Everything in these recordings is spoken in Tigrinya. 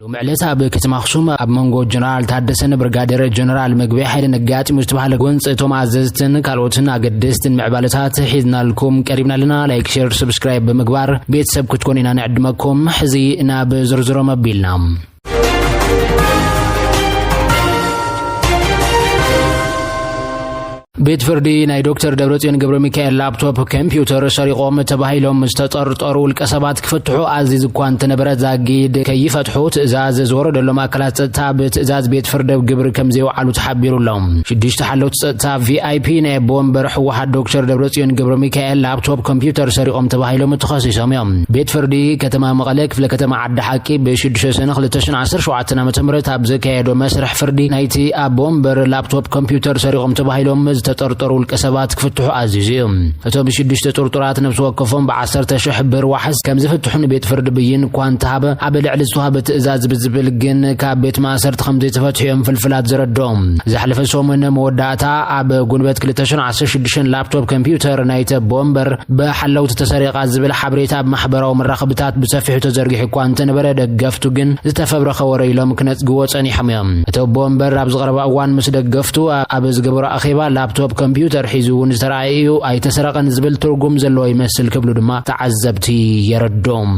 ሎሚ ዕለት ኣብ ከተማ ኣኽሱም ኣብ መንጎ ጀነራል ታደሰን ብርጋዴር ጀነራል ምግበይ ሓይልን ኣጋጢሙ ዝተባህለ ጎንፂ፣ እቶም ኣዘዝትን ካልኦትን ኣገደስትን ምዕባለታት ሒዝናልኩም ቀሪብና ኣለና። ላይክ፣ ሼር፣ ሰብስክራይብ ብምግባር ቤተሰብ ክትኮኑ ኢና ንዕድመኩም። ሕዚ ናብ ዝርዝሮም ኣቢልና። ቤት ፍርዲ ናይ ዶክተር ደብረጽዮን ገብረ ሚካኤል ላፕቶፕ ኮምፒውተር ሰሪቖም ተባሂሎም ዝተጠርጠሩ ውልቀ ሰባት ክፍትሑ ኣዚዙ እኳ እንተነበረ፣ ዛጊድ ከይፈትሑ ትእዛዝ ዝወረደሎም ኣካላት ጸጥታ ብትእዛዝ ቤት ፍርዲ ኣብ ግብሪ ከም ዘይወዓሉ ተሓቢሩ ኣሎ። ሽዱሽተ ሓለውቲ ጸጥታ ቪኣይፒ ናይ ኣቦ ወንበር ህወሓት ዶክተር ደብረጽዮን ገብረ ሚካኤል ላፕቶፕ ኮምፒውተር ሰሪቖም ተባሂሎም ተኸሲሶም እዮም። ቤት ፍርዲ ከተማ መቐለ ክፍለ ከተማ ዓዲ ሓቂ ብሽዱሽተ ሰነ ክልተ ሽሕን ዓሰርተ ሸውዓተን ዓመተ ምህረት ኣብ ዘካየዶ መስርሕ ፍርዲ ናይቲ ኣቦ ወንበር ላፕቶፕ ኮምፒውተር ሰሪቖም ተባሂሎም ዝተጠርጠሩ ውልቀ ሰባት ክፍትሑ ኣዚዙ እዩ። እቶም ሽዱሽተ ጥርጡራት ነፍሲ ወከፎም ብዓሰርተ ሽሕ ብር ዋሕስ ከም ዝፍትሑ ንቤት ፍርዲ ብይን እኳ እንተሃበ፣ ኣብ ልዕሊ ዝተዋህበ ትእዛዝ ብዝብል ግን ካብ ቤት ማእሰርቲ ከም ዘይተፈትሑ እዮም ፍልፍላት ዘረድኦም። ዝሓለፈ ሰሙን መወዳእታ ኣብ ጉንበት ክልተ ሽሕን ዓሰርተ ሽዱሽተን ላፕቶፕ ኮምፒውተር ናይቲ ኣቦ ወንበር ብሓለውቲ ተሰሪቓ ዝብል ሓበሬታ ኣብ ማሕበራዊ መራኸብታት ብሰፊሑ ተዘርጊሑ እኳ እንተነበረ፣ ደገፍቱ ግን ዝተፈብረኸ ወረ ኢሎም ክነጽግዎ ጸኒሖም እዮም። እቲ ኣቦ ወንበር ኣብ ዝቐረባ እዋን ምስ ደገፍቱ ኣብ ዝገበሮ ኣኼባ፣ ላፕቶፕ ኮምፒውተር ሒዙ እውን ዝተረኣየ እዩ፣ ኣይተሰረቐን ዝብል ትርጉም ዘለዎ ይመስል ክብሉ ድማ ተዓዘብቲ የረድኦም።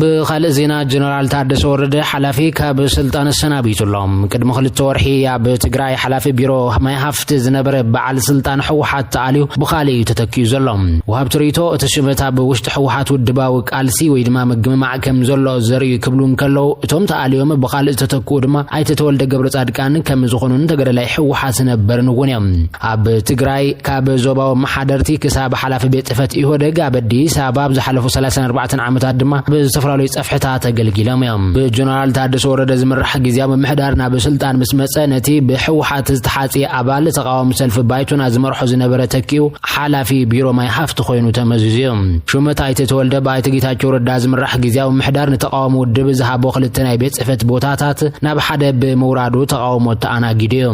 ብኻልእ ዜና፣ ጀነራል ታደሰ ወረደ ሓላፊ ካብ ስልጣን ኣሰናቢቱ ኣሎ። ቅድሚ ክልተ ወርሒ ኣብ ትግራይ ሓላፊ ቢሮ ማይ ሃፍቲ ዝነበረ በዓል ስልጣን ህወሓት ተኣልዩ ብኻልእ እዩ ተተኪኡ ዘሎ። ወሃብቲ ርእይቶ፣ እቲ ሽመት ኣብ ውሽጢ ህወሓት ውድባዊ ቃልሲ ወይ ድማ ምግምማዕ ከም ዘሎ ዘርእዩ ክብሉ እንከለዉ፣ እቶም ተኣልዮም ብኻልእ ዝተተክኡ ድማ ኣይተ ተወልደ ገብረ ጻድቃን ከም ዝኾኑን ተገዳላይ ህወሓት ነበርን እውን እዮም። ኣብ ትግራይ ካብ ዞባዊ መሓደርቲ ክሳብ ሓላፊ ቤት ጽሕፈት ኢህወደግ ኣብ ኣዲስ ኣበባ ኣብ ዝሓለፉ ሰላሳን ኣርባዕተን ዓመታት ድማ ብዝተፈላለዩ ጸፍሕታት ኣገልጊሎም እዮም። ብጀነራል ታደሰ ወረደ ዝምራሕ ግዝያዊ ምምሕዳር ናብ ስልጣን ምስ መጸ፣ ነቲ ብህወሓት ዝተሓጽየ ኣባል ተቓዋሚ ሰልፊ ባይቶና ዝመርሖ ዝነበረ ተኪኡ ሓላፊ ቢሮ ማይ ሃፍቲ ኮይኑ ተመዚዙ እዩ። ሹመት ኣይተ ተወልደ ብኣይተ ጌታቸው ረዳ ዝምራሕ ግዝያዊ ምምሕዳር ንተቓዋሚ ውድብ ዝሃቦ ክልተ ናይ ቤት ጽሕፈት ቦታታት ናብ ሓደ ብምውራዱ ተቓውሞ ተኣናጊዱ እዩ።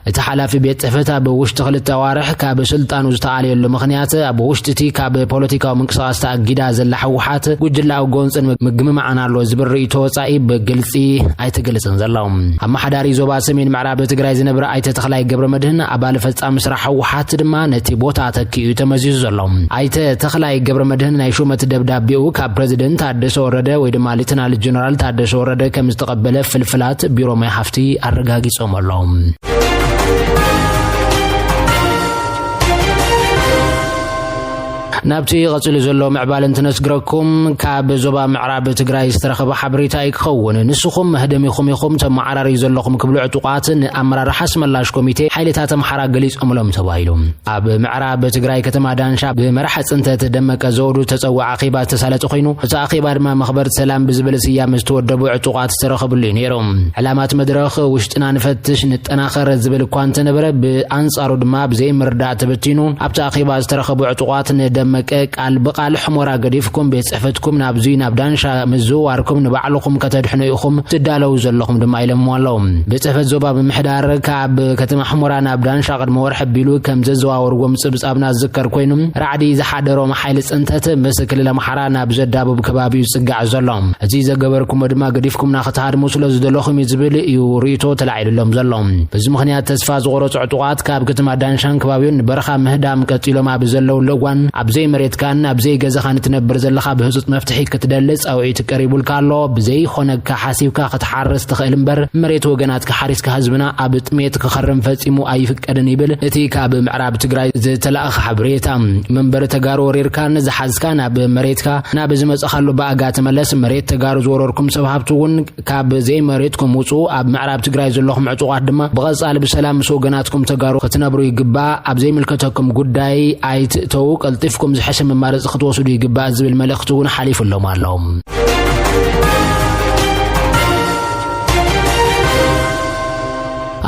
እቲ ሓላፊ ቤት ጽሕፈት ኣብ ውሽጢ ክልተ ኣዋርሕ ካብ ስልጣኑ ዝተኣልየሉ ምኽንያት፣ ኣብ ውሽጢ እቲ ካብ ፖለቲካዊ ምንቅስቓስ ተኣጊዳ ዘላ ህወሓት ጉጅላዊ ጎንጽን ምግምማዕን ኣሎ ዝብል ርእይቶ ወጻኢ ብግልጺ ኣይተገለጸን ዘሎ። ኣመሓዳሪ ዞባ ሰሜን ምዕራብ ትግራይ ዝነበረ ኣይተ ተኽላይ ገብረ መድህን፣ ኣባል ፈጻሚ ስራሕ ህወሓት ድማ ነቲ ቦታ ተኪኡ ተመዚዙ ዘሎ። ኣይተ ተኽላይ ገብረ መድህን ናይ ሹመት ደብዳቤኡ ካብ ፕረዚደንት ታደሰ ወረደ ወይ ድማ ሌተናል ጀነራል ታደሰ ወረደ ከም ዝተቐበለ ፍልፍላት ቢሮ ማይ ሃፍቲ ኣረጋጊጾም ኣለዉ። ናብቲ ቀጺሉ ዘሎ ምዕባለ እንትነስግረኩም፣ ካብ ዞባ ምዕራብ ትግራይ ዝተረኸበ ሓበሬታ እዩ ክኸውን። ንስኹም መህደሚኹም ኢኹም ተመዓራርዩ ዘለኹም ክብሉ ዕጡቓት ንኣመራርሓ ኣስመላሽ ኮሚቴ ሓይልታት ኣምሓራ ገሊጾምሎም ተባሂሉ። ኣብ ምዕራብ ትግራይ ከተማ ዳንሻ ብመራሒ ጽንተት ደመቀ ዘውዱ ተጸዋዕ ኣኼባ ዝተሳለጠ ኮይኑ፣ እቲ ኣኼባ ድማ መኽበርቲ ሰላም ብዝብል ስያመ ዝተወደቡ ዕጡቓት ዝተረኸብሉ እዩ ነይሩ። ዕላማት መድረኽ ውሽጥና ንፈትሽ ንጠናኸር ዝብል እኳ እንተነበረ፣ ብኣንጻሩ ድማ ብዘይ ምርዳእ ተበቲኑ ኣብቲ ኣኼባ ዝተረኸቡ ዕጡቓት ንደመቀ ቃል ብቃል ሕሞራ ገዲፍኩም ቤት ጽሕፈትኩም ናብዚ ናብ ዳንሻ ምዝውዋርኩም ንባዕልኹም ከተድሕኑ ኢኹም ትዳለዉ ዘለኹም ድማ ኢሎምዎ ኣለዉ። ቤት ጽሕፈት ዞባ ምምሕዳር ካብ ከተማ ሕሞራ ናብ ዳንሻ ቅድሚ ወርሒ ኣቢሉ ከም ዘዘዋወርዎም ጽብጻብና ዝዝከር ኮይኑ፣ ራዕዲ ዝሓደሮም ሓይሊ ጽንተት ምስ ክልል ኣምሓራ ናብ ዘዳብብ ከባቢ እዩ ዝጽጋዕ ዘሎ። እዚ ዘገበርኩሞ ድማ ገዲፍኩምና ክትሃድሙ ስለ ዝደለኹም እዩ ዝብል እዩ ርእይቶ ተላዒሉሎም ዘሎ። በዚ ምኽንያት ተስፋ ዝቖረጹ ዕጡቓት ካብ ከተማ ዳንሻን ከባቢውን ንበረኻ ምህዳም ቀጺሎም ኣብ ዘለውሉ እዋን፣ ኣብ ዘይመሬትካን ኣብ ዘይገዛኻን እትነብር ዘለኻ ብህጹጽ መፍትሒ ክትደሊ ጻውዒት ቀሪቡልካ ኣሎ። ብዘይኾነካ ሓሲብካ ክትሓርስ ትኽእል እምበር፣ መሬት ወገናትካ ሓሪስካ ህዝብና ኣብ ጥሜት ክኸርም ፈጺሙ ኣይፍቀድን ይብል እቲ ካብ ምዕራብ ትግራይ ዝተላእኸ ሓበሬታ። መንበሪ ተጋሩ ወሪርካን ዝሓዝካን ኣብ መሬትካ ናብ ዝመጻኻሉ ብኣጋ ተመለስ። መሬት ተጋሩ ዝወረርኩም ሰብ ሃብቲ እውን ካብ ዘይመሬትኩም ውጹ። ኣብ ምዕራብ ትግራይ ዘለኹም ዕጡቓት ድማ ብቐጻሊ ብሰላም ምስ ወገናትኩም ተጋሩ ክትነብሩ ይግባእ። ኣብ ዘይምልከተኩም ጉዳይ ኣይትእተዉ። ቀልጢፍኩም ዝሕሸ መማረጺ ክትወስዱ ይግባእ ዝብል መልእኽቲ እውን ሓሊፉሎም ኣሎ።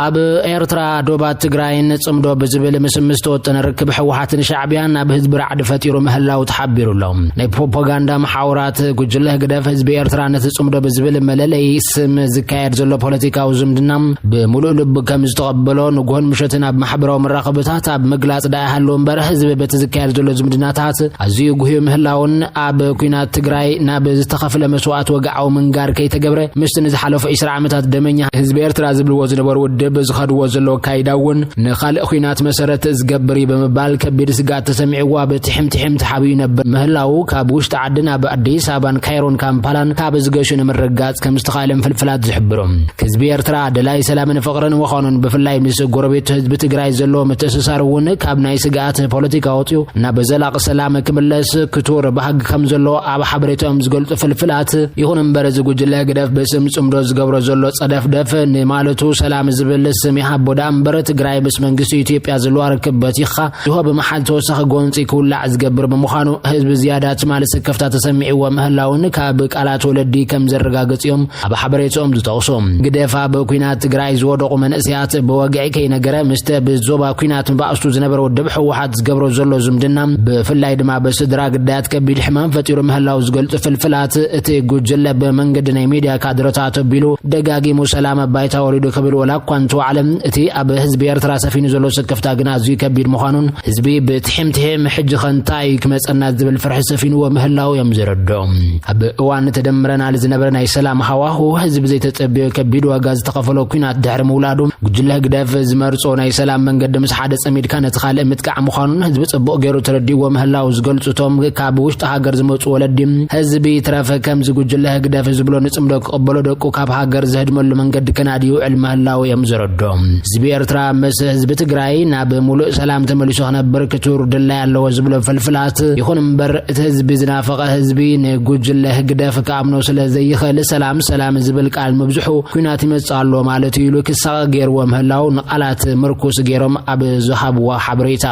ኣብ ኤርትራ ዶባት ትግራይን ጽምዶ ብዝብል ምስምስ ዝተወጠነ ርክብ ህወሓትን ሻዕብያን ናብ ህዝቢ ራዕዲ ፈጢሩ ምህላው ተሓቢሩ ኣሎ። ናይ ፕሮፓጋንዳ መሓውራት ጉጅለ ህግደፍ ህዝቢ ኤርትራ ነቲ ጽምዶ ብዝብል መለለይ ስም ዝካየድ ዘሎ ፖለቲካዊ ዝምድና ብምሉእ ልቡ ከም ዝተቐበሎ ንግሆን ምሸትን ኣብ ማሕበራዊ መራኸብታት ኣብ ምግላጽ ደኣ ይሃሉ እምበር፣ ህዝቢ በቲ ዝካየድ ዘሎ ዝምድናታት ኣዝዩ ጉህዩ ምህላውን ኣብ ኲናት ትግራይ ናብ ዝተኸፍለ መስዋእቲ ወግዓዊ ምንጋር ከይተገብረ ምስቲ ንዝሓለፉ ዕስራ ዓመታት ደመኛ ህዝቢ ኤርትራ ዝብልዎ ዝነበሩ ውድብ ዝኸድዎ ዘለዉ ኣካይዳ እውን ንኻልእ ኲናት መሰረት ዝገብር እዩ ብምባል ከቢድ ስግኣት ተሰሚዕዎ ኣብ ትሕም ትሕም ተሓቢኡ ይነብር ምህላው ካብ ውሽጢ ዓዲ ናብ ኣዲስ ኣበባን ካይሮን ካምፓላን ካብ ዝገሹ ንምርግጋጽ ከም ዝተኻእለን ፍልፍላት ዝሕብሩ። ህዝቢ ኤርትራ ደላይ ሰላምን ፍቕርን ምዃኑን ብፍላይ ምስ ጎረቤት ህዝቢ ትግራይ ዘለዎ ምትእስሳር እውን ካብ ናይ ስግኣት ፖለቲካ ወፂኡ ናብ ዘላቂ ሰላም ክምለስ ክቱር ባህጊ ከም ዘሎ ኣብ ሓበሬታኦም ዝገልጹ ፍልፍላት፣ ይኹን እምበር እዚ ጉጅለ ህግደፍ ብስም ጽምዶ ዝገብሮ ዘሎ ጸደፍደፍ ንማለቱ ሰላም ዝብል ስም ይሃቦ ደኣ እምበር ትግራይ ምስ መንግስቲ ኢትዮጵያ ዘለዋ ርክብ በቲኻ ዝሆ ብምሓል ተወሳኺ ጎንፂ ክውላዕ ዝገብር ብምዃኑ ህዝቢ ዝያዳ ትማሊ ስክፍታ ተሰሚዕዎ ምህላውን ካብ ቃላት ወለዲ ከም ዘረጋግጽ እዮም ኣብ ሓበሬታኦም ዝጠቕሱ። ግደፍ ኣብ ኲናት ትግራይ ዝወደቑ መንእሰያት ብወግዒ ከይነገረ ምስተ ብዞባ ኲናት ንባእስቱ ዝነበረ ውድብ ህወሓት ዝገብሮ ዘሎ ዝምድና ብፍላይ ድማ ብስድራ ግዳያት ከቢድ ሕማም ፈጢሩ ምህላው ዝገልጹ ፍልፍላት እቲ ጉጅለ ብመንገዲ ናይ ሚድያ ካድረታት ኣቢሉ ደጋጊሙ ሰላም ኣብ ባይታ ወሪዱ ክብል ወላ እኳ እንተዋዕለ እቲ ኣብ ህዝቢ ኤርትራ ሰፊኑ ዘሎ ስክፍታ ግን ኣዝዩ ከቢድ ምዃኑን ህዝቢ ብትሕም ትሕም ሕጂ ከ እንታይ ክመጸና ዝብል ፍርሒ ሰፊንዎ ምህላው እዮም ዘረድኦም። ኣብ እዋን ተደምረናል ዝነበረ ናይ ሰላም ሃዋሁ ህዝቢ ዘይተጸበዮ ከቢድ ዋጋ ዝተኸፈሎ ኲናት ድሕሪ ምውላዱ ጉጅለ ህግደፍ ዝመርጾ ናይ ሰላም መንገዲ ምስ ሓደ ጸሚድካ ነቲ ካልእ ምጥቃዕ ምዃኑን ህዝቢ ጽቡቕ ገይሩ ተረዲእዎ ምህላው ዝገልጹ እቶም ካብ ውሽጢ ሃገር ዝመጹ ወለዲ ህዝቢ ይትረፍ ከምዚ ጉጅለ ህግደፍ ዝብሎ ንጽምዶ ክቕበሎ ደቁ ካብ ሃገር ዘህድመሉ መንገዲ ከናዲ ይውዕል ምህላው እዮም ዘረድኦም። ህዝቢ ኤርትራ ምስ ህዝቢ ትግራይ ናብ ሙሉእ ሰላም ተመሊሱ ክነብር ክቱር ድላይ ኣለዎ ዝብሎ ፍልፍላት፣ ይኹን እምበር እቲ ህዝቢ ዝናፈቐ ህዝቢ ንጉጅለ ህግደፍ ክኣምኖ ስለ ዘይኽእል ሰላም ሰላም ዝብል ቃል ምብዝሑ ኲናት ይመጽእ ኣሎ ማለት እዩ ኢሉ ክሳቐ ገይርዎ ምህላው ንቓላት ምርኩስ ገይሮም ኣብ ዝሃብዎ ሓበሬታ።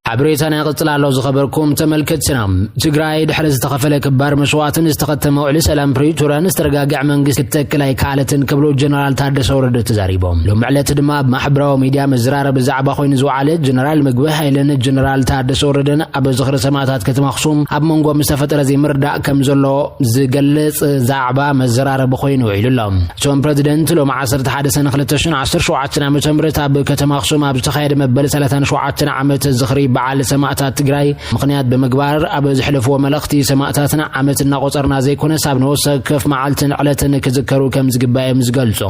ሓበሬታና ይቕጽል ኣሎ። ዝኸበርኩም ተመልከትትና፣ ትግራይ ድሕሪ ዝተኸፈለ ክባር መስዋእትን ዝተኸተመ ውዕሊ ሰላም ፕሪቶርያን ዝተረጋግዐ መንግስቲ ክትተክል ኣይከኣለትን ክብሉ ጀነራል ታደሰ ወረደ ተዛሪቦም። ሎም ዕለት ድማ ኣብ ማሕበራዊ ሚድያ መዘራረቢ ዛዕባ ኮይኑ ዝወዓለ ጀነራል ምግቢ ሃይለን ጀነራል ታደሰ ወረደን ኣብ ዝኽሪ ሰማእታት ከተማ ኣኽሱም ኣብ መንጎ ምስ ተፈጠረ ዘይምርዳእ ከም ዘሎ ዝገልጽ ዛዕባ መዘራረቢ ኮይኑ ውዒሉ ኣሎ። እቶም ፕረዚደንት ሎም ዓሰርተ ሓደ ሰነ ክልተ ሽሕን ዓሰርተ ሸውዓተን ዓመተ ምህረት ኣብ ከተማ ኣኽሱም ኣብ ዝተኻየደ መበል ሰላሳን ሸውዓተን ዓመት ዝኽሪ በዓል ሰማእታት ትግራይ ምኽንያት ብምግባር ኣብ ዘሕለፍዎ መልእኽቲ፣ ሰማእታትና ዓመት እናቖጸርና ዘይኮነስ ኣብ ነፍሲ ወከፍ መዓልትን ዕለትን ክዝከሩ ከም ዝግባእ እዮም ዝገልጹ።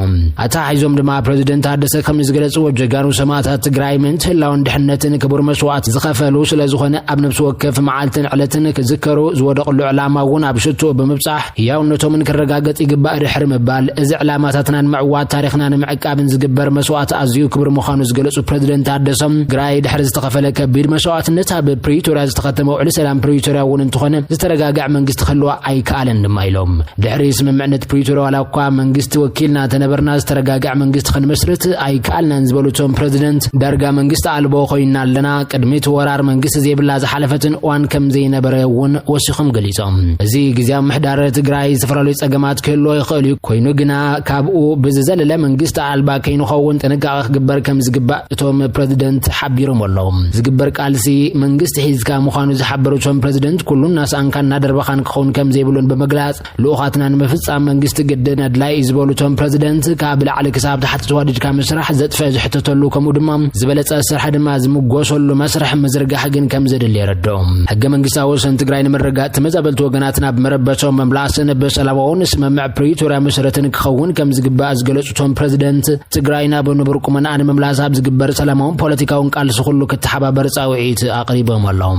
ኣተሓሒዞም ድማ ፕረዚደንት ታደሰ ከም ዝገለጽዎ፣ ጀጋኑ ሰማእታት ትግራይ ምእንቲ ህላውን ድሕነትን ክቡር መስዋእቲ ዝኸፈሉ ስለ ዝኾነ ኣብ ነፍሲ ወከፍ መዓልትን ዕለትን ክዝከሩ ዝወደቕሉ ዕላማ እውን ኣብ ሽትኡ ብምብጻሕ ህያውነቶምን ክረጋገጽ ይግባእ ድሕሪ ምባል፣ እዚ ዕላማታትና ንምዕዋት ታሪኽና ንምዕቃብን ዝግበር መስዋእቲ ኣዝዩ ክቡር ምዃኑ ዝገለጹ ፕረዚደንት ታደሰ፣ ትግራይ ድሕሪ ዝተኸፈለ ከቢድ መስዋእትነት ኣብ ፕሪቶርያ ዝተኸተመ ውዕሊ ሰላም ፕሪቶርያ እውን እንተኾነ ዝተረጋግዐ መንግስቲ ክህልዋ ኣይከኣለን ድማ ኢሎም። ድሕሪ ስምምዕነት ፕሪቶርያ ዋላ እኳ መንግስቲ ወኪልና እንተነበርና ዝተረጋግዐ መንግስቲ ክንመስርት ኣይከኣልናን ዝበሉ እቶም ፕረዚደንት፣ ዳርጋ መንግስቲ ኣልቦ ኮይንና ኣለና፣ ቅድሚ እቲ ወራር መንግስቲ ዘይብላ ዝሓለፈትን እዋን ከም ዘይነበረ እውን ወሲኾም ገሊጾም። እዚ ግዝያዊ ምሕዳር ትግራይ ዝተፈላለዩ ጸገማት ክህልዎ ይኽእል እዩ፣ ኮይኑ ግና ካብኡ ብዝዘለለ መንግስቲ ኣልባ ከይንኸውን ጥንቃቐ ክግበር ከም ዝግባእ እቶም ፕረዚደንት ሓቢሮም ኣለዉ። ዝግበር ቃልሲ መንግስቲ ሒዝካ ምዃኑ ዝሓበሩ እቶም ፕረዚደንት፣ ኩሉ እናሰኣንካን እናደርበኻን ክኸውን ከም ዘይብሉን ብምግላጽ፣ ልኡኻትና ንምፍጻም መንግስቲ ግድን ኣድላይ እዩ ዝበሉ እቶም ፕረዚደንት፣ ካብ ላዕሊ ክሳብ ታሕቲ ተዋዲድካ ምስራሕ ዘጥፍአ ዝሕተተሉ፣ ከምኡ ድማ ዝበለጸ ስራሕ ድማ ዝምጎሰሉ መስርሕ ምዝርጋሕ ግን ከም ዘድሊ የረድኦም። ሕገ መንግስታዊ ወሰን ትግራይ ንምርግጋጽ ተመዛበልቲ ወገናት ናብ መረበቶም ምምላስን ብሰላማውን ስምምዕ ፕሪቶርያ መሰረትን ክኸውን ከም ዝግባእ ዝገለጹ እቶም ፕረዚደንት፣ ትግራይ ናብ ንቡር ቁመናኣ ንምምላስ ኣብ ዝግበር ሰላማውን ፖለቲካውን ቃልሲ ኩሉ ክተሓባበር ጻውዒት ኣቕሪቦም ኣለዉ።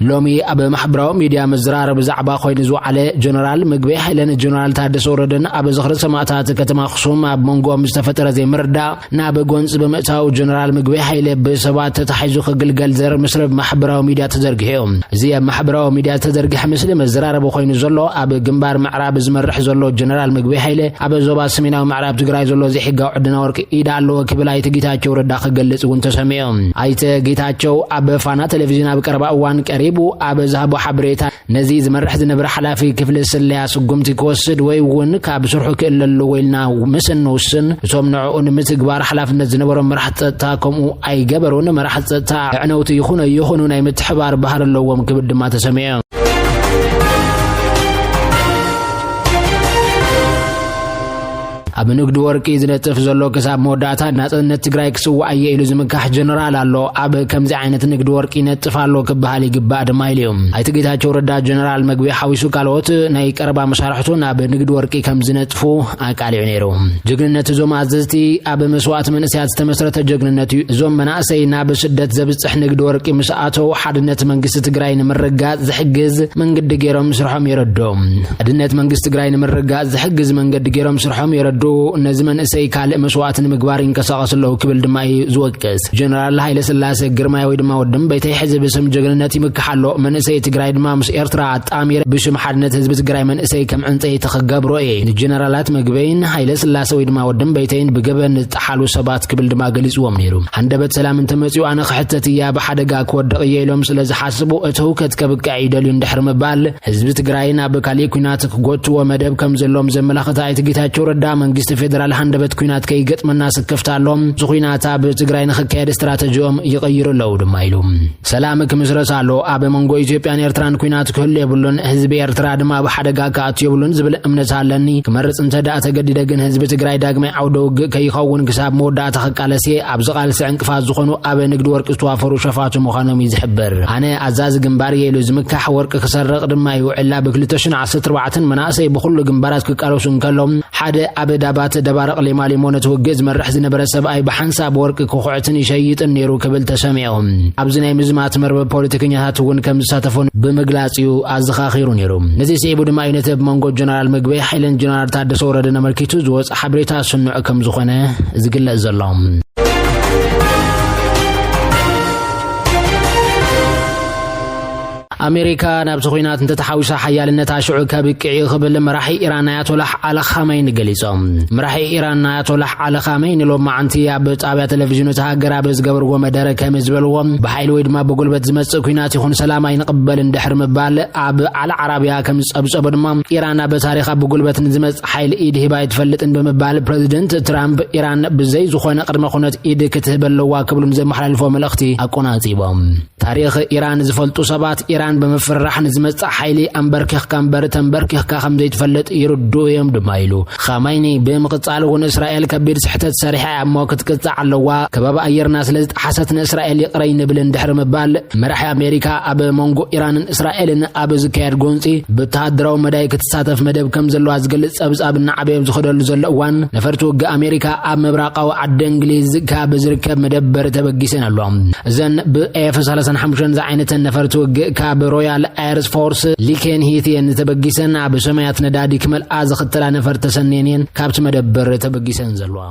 ሎሚ ኣብ ማሕበራዊ ሚድያ መዘራረቢ ዛዕባ ኮይኑ ዝወዓለ ጀነራል ምግበይ ሃይለን ጀነራል ታደሰ ወረደን ኣብ ዝኽሪ ሰማእታት ከተማ ኣኽሱም ኣብ መንጎኦም ዝተፈጠረ ዘይምርዳእ ናብ ጎንፂ ብምእታው ጀነራል ምግበይ ሃይለ ብሰባት ተታሒዙ ክግልገል ዘር ምስሪ ማሕበራዊ ሚድያ ተዘርጊሑ እዩ። እዚ ኣብ ማሕበራዊ ሚድያ ዝተዘርግሐ ምስሊ መዘራረቢ ኮይኑ ዘሎ ኣብ ግንባር ምዕራብ ዝመርሕ ዘሎ ጀነራል ምግበይ ሃይለ ኣብ ዞባ ሰሜናዊ ምዕራብ ትግራይ ዘሎ ዘይሕጋዊ ዕድና ወርቂ ኢድ ኣለዎ ክብል ኣይተ ጌታቸው ረዳ ክገልጽ እውን ተሰሚዑ። ኣይተ ጌታቸው ኣብ ፋና ቴሌቪዥን ኣብ ቀረባ እዋን ቀሪቡ ኣብ ዝሃቦ ሓበሬታ፣ ነዚ ዝመርሕ ዝነበረ ሓላፊ ክፍሊ ስለያ ስጉምቲ ክወስድ ወይ እውን ካብ ስርሑ ክእለ ኣለዎ ኢልና ምስ እንውስን፣ እቶም ንዕኡ ንምትግባር ሓላፍነት ዝነበሮም መራሕቲ ጸጥታ ከምኡ ኣይገበሩን። መራሕቲ ጸጥታ ኣዕነውቲ ይኹኑ ኣይኹኑ ናይ ምትሕባር ባህሪ ኣለዎም ክብል ድማ ተሰሚዑ። ኣብ ንግዲ ወርቂ ዝነጥፍ ዘሎ ክሳብ መወዳእታ ናጽነት ትግራይ ክስዋእ እየ ኢሉ ዝምካሕ ጀነራል ኣሎ። ኣብ ከምዚ ዓይነት ንግዲ ወርቂ ይነጥፍ ኣሎ ክበሃል ይግባእ ድማ ኢሉ እዩ። ኣይተ ጌታቸው ረዳ ጀነራል መግቢ ሓዊሱ ካልኦት ናይ ቀረባ መሳርሕቱ ናብ ንግዲ ወርቂ ከም ዝነጥፉ ኣቃሊዑ ነይሩ። ጅግንነት እዞም ኣዘዝቲ ኣብ መስዋእቲ መንእሰያት ዝተመስረተ ጀግንነት እዩ። እዞም መናእሰይ ናብ ስደት ዘብጽሕ ንግዲ ወርቂ ምስ ኣተው ሓድነት መንግስቲ ትግራይ ንምርጋጽ ዝሕግዝ መንገዲ ገይሮም ስርሖም የረድኦም። ሓድነት መንግስቲ ትግራይ ንምርጋጽ ዝሕግዝ መንገዲ ገይሮም ስርሖም የረድኡ። ነዚ መንእሰይ ካልእ መስዋእቲ ንምግባር ይንቀሳቐሱ ኣለዉ ክብል ድማ እዩ ዝወቅስ። ጀነራል ሃይለ ስላሴ ግርማይ ወይ ድማ ወዲ እምበይተይ ሕዚ ብስም ጀግንነት ይምክሕ ኣሎ። መንእሰይ ትግራይ ድማ ምስ ኤርትራ ኣጣሚረ ብሽም ሓድነት ህዝቢ ትግራይ መንእሰይ ከም ዕንፀይቲ ክገብሮ እየ። ንጀነራላት ምግበይን ሃይለ ስላሴ ወይ ድማ ወዲ እምበይተይን ብገበን ዝጠሓሉ ሰባት ክብል ድማ ገሊፅዎም ነይሩ። ሃንደበት ሰላም እንተመፂኡ ኣነ ክሕተት እያ ብሓደጋ ክወድቕ እየ ኢሎም ስለ ዝሓስቡ እቲ ህውከት ከብቅዕ ይደልዩ እንድሕር ምባል ህዝቢ ትግራይ ናብ ካሊእ ኩናት ክጎትዎ መደብ ከም ዘለዎም ዘመላኽት ኣይተ ጌታቸው ረዳ መንግስቲ ፌደራል ሃንደበት ኩናት ከይገጥመና ስክፍታ ኣሎ። እዚ ኩናት ኣብ ትግራይ ንክካየድ ስትራተጂኦም ይቕይሩ ኣለዉ ድማ ኢሉ። ሰላም ክምስረት ኣሎ። ኣብ መንጎ ኢትዮጵያን ኤርትራን ኩናት ክህሉ የብሉን። ህዝቢ ኤርትራ ድማ ኣብ ሓደጋ ክኣቱ የብሉን ዝብል እምነት ኣለኒ። ክመርጽ እንተ ደኣ ተገዲደ ግን ህዝቢ ትግራይ ዳግማይ ዓውደ ውግእ ከይኸውን ክሳብ መወዳእታ ክቃለስ እየ። ኣብዚ ቃልሲ ዕንቅፋት ዝኾኑ ኣብ ንግዲ ወርቂ ዝተዋፈሩ ሸፋቱ ምዃኖም እዩ ዝሕብር። ኣነ ኣዛዚ ግንባር እየ ኢሉ ዝምካሕ ወርቂ ክሰርቕ ድማ ይውዕል። ኣብ ክልተ ሽሕን ዓሰርተ ኣርባዕተን መናእሰይ ብኹሉ ግንባራት ክቃለሱ እንከሎም ሓደ ኣብ ዳባት ደባርቕ ሌማሊሞ ነቲ ውግእ ዝመርሕ ዝነበረ ሰብኣይ ብሓንሳብ ወርቂ ክኹዕትን ይሸይጥን ነይሩ ክብል ተሰሚዑ። ኣብዚ ናይ ምዝማት መርበብ ፖለቲከኛታት እውን ከም ዝሳተፉን ብምግላጽ እዩ ኣዘኻኺሩ ነይሩ። ነዚ ስዒቡ ድማ እዩ ነቲ ኣብ መንጎ ጀነራል ምግበይ ሓይለን ጀነራል ታደሰ ወረደን ኣመልኪቱ ዝወጽእ ሓበሬታ ስኑዕ ከም ዝኾነ ዝግለጽ ዘሎ። ኣሜሪካ ናብቲ ኲናት እንተተሓዊሳ ሓያልነታ ሽዑ ከብቅዕ እዩ ክብል መራሒ ኢራን ኣያቶላህ ዓሊ ኻመይኒ ገሊጾም። መራሒ ኢራን ኣያቶላህ ዓሊ ኻመይኒ ሎማዓንቲ ኣብ ጣብያ ቴሌቪዥን እታ ሃገር ኣብ ዝገበርዎ መደረ ከም ዝበልዎ፣ ብሓይሊ ወይ ድማ ብጉልበት ዝመጽእ ኲናት ይኹን ሰላም ኣይንቕበልን ድሕሪ ምባል ኣብ ዓሊ ዓራብያ ከም ዝጸብጸቦ ድማ ኢራን ኣብ ታሪኻ ብጉልበት ንዝመጽእ ሓይሊ ኢድ ሂባ ኣይትፈልጥን ብምባል ፕረዚደንት ትራምፕ ኢራን ብዘይ ዝኾነ ቅድመ ኩነት ኢድ ክትህብ ኣለዋ ክብሉ ንዘመሓላልፎ መልእኽቲ ኣቆናጺቦም። ታሪኽ ኢራን ዝፈልጡ ሰባት፣ ኢራን ብምፍርራሕ ንዝመጽእ ሓይሊ ኣንበርኪኽካ እምበር ተንበርኪኽካ ከም ዘይትፈልጥ ይርድኡ እዮም ድማ ኢሉ። ኻማይኒ ብምቕጻል እውን እስራኤል ከቢድ ስሕተት ሰሪሓ እያ እሞ ክትቅጻዕ ኣለዋ፣ ከባቢ ኣየርና ስለ ዝጠሓሰት ንእስራኤል ይቕረ ኣይንብልን ድሕሪ ምባል፣ መራሒ ኣሜሪካ ኣብ መንጎ ኢራንን እስራኤልን ኣብ ዝካየድ ጎንጺ ብወተሃደራዊ መዳይ ክትሳተፍ መደብ ከም ዘለዋ ዝገልጽ ጸብጻብ እናዓበየ ኣብ ዝኸደሉ ዘሎ እዋን፣ ነፈርቲ ውግእ ኣሜሪካ ኣብ ምብራቓዊ ዓዲ እንግሊዝ ካብ ዝርከብ መደበር ተበጊሰን ኣለዋ። እዘን ብ ኤፍ ሰላሳን ሓሙሽተን ዝዓይነተን ነፈርቲ ውግእ ካብ ሮያል ኤር ፎርስ ሊኬን ሂት እየን ተበጊሰን፣ ኣብ ሰማያት ነዳዲ ክመልኣ ዝኽተላ ነፈርቲ ተሰንየን እየን ካብቲ መደበር ተበጊሰን ዘለዋ።